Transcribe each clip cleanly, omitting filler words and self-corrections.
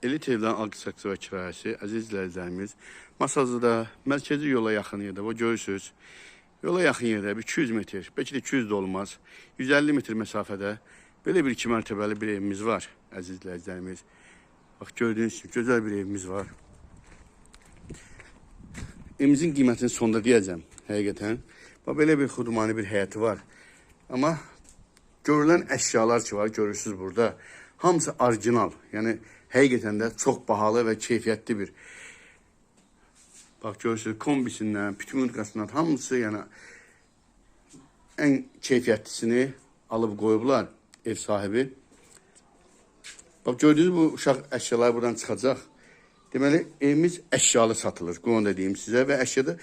Elit evlərin alqı-satqısı və kirayəsi, əziz izləyicilərimiz, Masazlıda, mərkəzi yola yaxın yerdə, bu görürsünüz, yola yaxın yerdə bir 200 metr, bəlkə də 200 də olmaz, 150 metr məsafədə belə bir iki mərtəbəli bir evimiz var, əziz izləyicilərimiz. Bax, gördüyünüz kimi gözəl bir evimiz var. Evimizin qiymətini sonda deyəcəm, həqiqətən. Bax, belə bir xudmani bir həyəti var. Amma görülən əşyalar ki var, görürsünüz burada, hamısı orijinal. Yəni, həqiqətən də çox bahalı və keyfiyyətli bir. Bax, görürsünüz, kombisindən, pütümünqasından hamısı, yəni, ən keyfiyyətlisini alıb qoyublar ev sahibi. Bax, gördüyünüz bu uşaq əşyaları buradan çıxacaq. Deməli, evimiz əşyalı satılır. Bunu da deyim sizə və əşyada,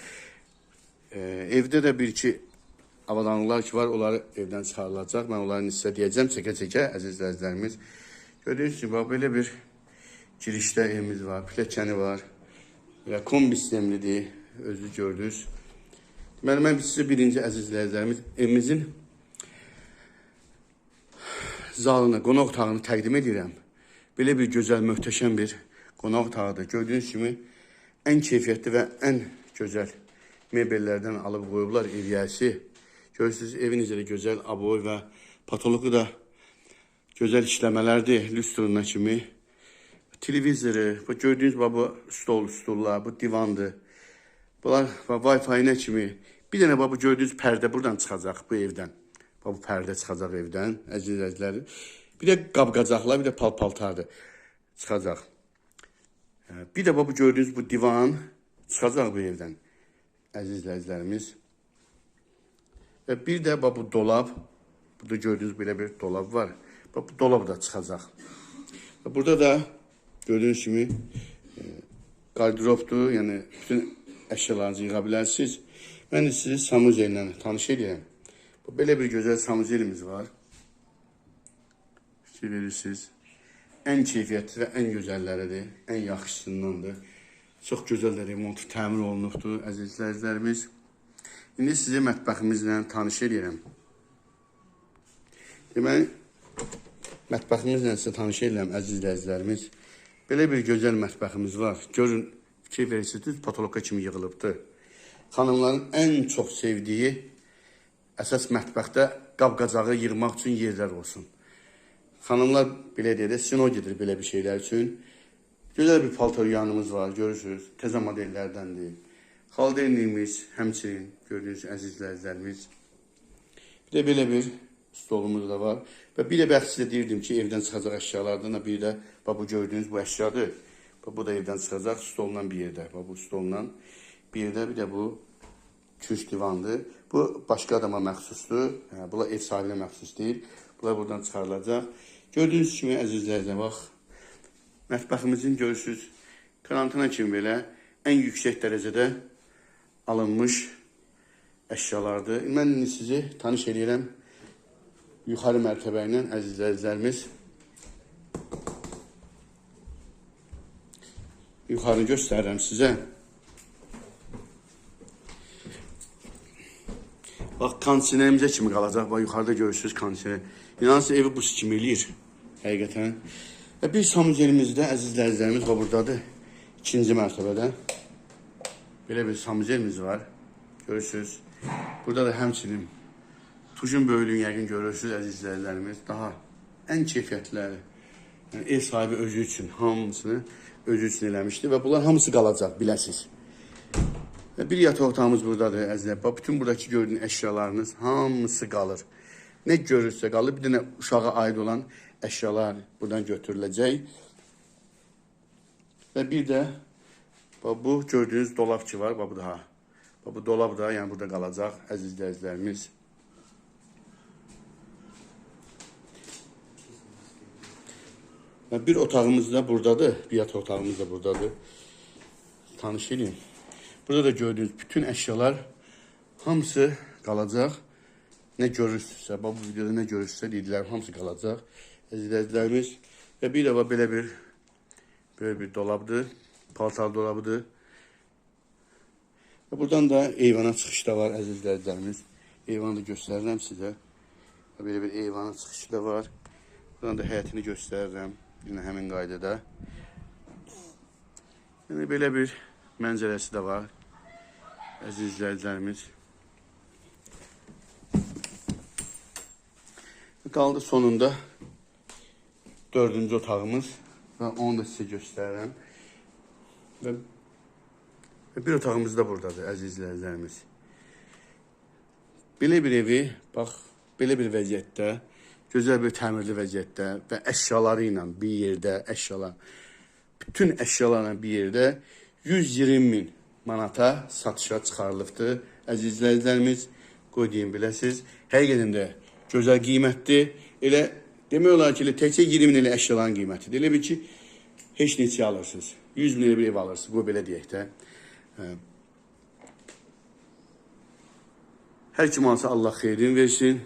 evdə də bir-iki avadanlıqlar ki var, onları evdən çıxarılacaq. Mən onları sizə deyəcəm, çəkə-çəkə, əziz izləyicilərimiz. Gördüyünüz kimi, bax, belə bir girişdə evimiz var, pilləkəni var və kombi sistemlidir, özünüz gördünüz. Deməli, mən sizə birinci, əziz izləyicilərimiz, evimizin zalını, qonaq otağını təqdim edirəm. Belə bir gözəl, möhtəşəm bir qonaq otağıdır. Gördüyünüz kimi, ən keyfiyyətli və ən gözəl mebellərdən alıb qoyublar ev yiyəsi. Görürsünüz, evin üzəri gözəl aboy və patoloqu da gözəl işləmələrdir, lüstruna kimi. Televizoru, bu gördüyünüz bu stol, stullar, bu divandır. Bunlar Wi-Fi-nə kimi. Bir dənə bu gördüyünüz pərdə buradan çıxacaq, bu evdən. Bu pərdə çıxacaq evdən, əziz izləyicilərim. Bir də qab-qacaqlar, bir də pal-paltardır çıxacaq. Bir də bu gördüyünüz bu divan çıxacaq bu evdən, əziz izləyicilərimiz. Və bir də bu dolab, burada gördüyünüz belə bir dolab var. Bu dolab da çıxacaq. Və burada da gördüyünüz kimi qardirobdur, yəni bütün əşyalarınızı yığa bilərsiniz. Mən də sizi samuzellə tanış edirəm. Belə bir gözəl samuzelimiz var. Fikir verirsiniz. Ən keyfiyyətli və ən gözəlləridir, ən yaxşısındandır. Çox gözəl də remont, təmir olunubdur, əziz izləyicilərimiz. İndi sizi mətbəximizlə tanış edirəm. Deməli, mətbəximizlə sizə tanış edirəm, əziz izləyicilərimiz. Belə bir gözəl mətbəximiz var. Görün, fikir verirsiniz, düz patoloka kimi yığılıbdır. Xanımların ən çox sevdiyi əsas mətbəxdə qab-qacağı yığmaq üçün yerlər olsun. Xanımlar belə deyək də, sino gedir belə bir şeylər üçün. Gözəl bir paltar yanımız var, görürsünüz, təzə modellərdəndir. Xaladelniyimiz, həmçinin gördüyünüz əziz izləyicilərimiz. Bir də belə bir stolumuz da var. Və bir də bəxş sizə deyirdim ki, evdən çıxacaq əşyalardan da bir də bax, bu gördüyünüz bu əşyadır. Bax, bu da evdən çıxacaq stolla bir yerdə. Bax, bu stolla bir yerdə, bir də bu künc divandır. Bu başqa adama məxsusdur. Yəni, bunlar ev sahibinə məxsus deyil. Bunlar buradan çıxarılacaq. Gördüyünüz kimi, əziz izləyicilər, bax, mətbəximizin görürsünüz, karantina kimi belə ən yüksək dərəcədə alınmış əşyalardır. Mən indi sizi tanış eləyirəm yuxarı mərtəbə ilə, əziz izləyicilərimiz. Yuxarını göstərirəm sizə. Bax, kondisionerimizə kimi qalacaq. Bax, yuxarıda görürsünüz kondisioner. İnanırsınız, evi buz kimi eləyir, həqiqətən. Və bir samuzelimizdə, əziz izləyicilərimiz, bax, buradadır. İkinci mərtəbədə. Belə bir samuzelimiz var. Görürsünüz. Burada da həmçinin tujun böyüklüyünü yəqin görürsünüz, əziz izləyicilərimiz. Daha ən keyfiyyətliləri. Yəni, ev sahibi özü üçün, hamısını özü üçün eləmişdi və bunlar hamısı qalacaq, biləsiniz. Və bir yataq otağımız buradadır, əzizlər. Bax, bütün buradakı gördüyünüz əşyalarınız hamısı qalır. Nə görürsə qalır, bir dənə uşağa aid olan əşyalar buradan götürüləcək. Və bir də bax, bu gördüyünüz dolab ki var, bax, bu daha. Bax, bu dolab da, yəni burada qalacaq, əziz izləyicilərimiz. Və bir otağımız da buradadır, bir yataq otağımız da buradadır. Tanış edeyim. Burada da gördüyünüz bütün əşyalar hamısı qalacaq. Nə görürsünüzsə, bax, bu videoda nə görürsünüzsə dedilər, hamısı qalacaq. Əziz izləyicilərimiz. Və bir də bax, belə bir dolabdır, paltar dolabıdır. Və buradan da eyvana çıxış da var, əziz izləyicilərimiz. Eyvanı da göstərirəm sizə. Belə bir eyvana çıxışı da var. Buradan da həyətini göstərirəm. Yine həmin qaydada. Yəni belə bir mənzərəsi də var. Əziz izləyicilərimiz. Qaldı sonunda dördüncü otağımız və onu da sizə göstərirəm. Və bir otağımız da buradadır, əziz izləyicilərimiz. Belə bir evi, bax, belə bir vəziyyətdə, gözəl bir təmirli vəziyyətdə və əşyaları ilə bir yerdə, əşyalar, bütün əşyalarla bir yerdə 120 min manata satışa çıxarılıbdır. Əziz izləyicilərimiz, qoy deyim biləsiniz, həqiqətən də gözəl qiymətdir. Elə demək olar ki, elə təkcə 20 min elə əşyaların qiymətidir. Elə bil ki, heç neçə alırsınız. 100 min elə bir ev alırsınız, qoy belə deyək də. Hər kim alsa Allah xeyrini versin.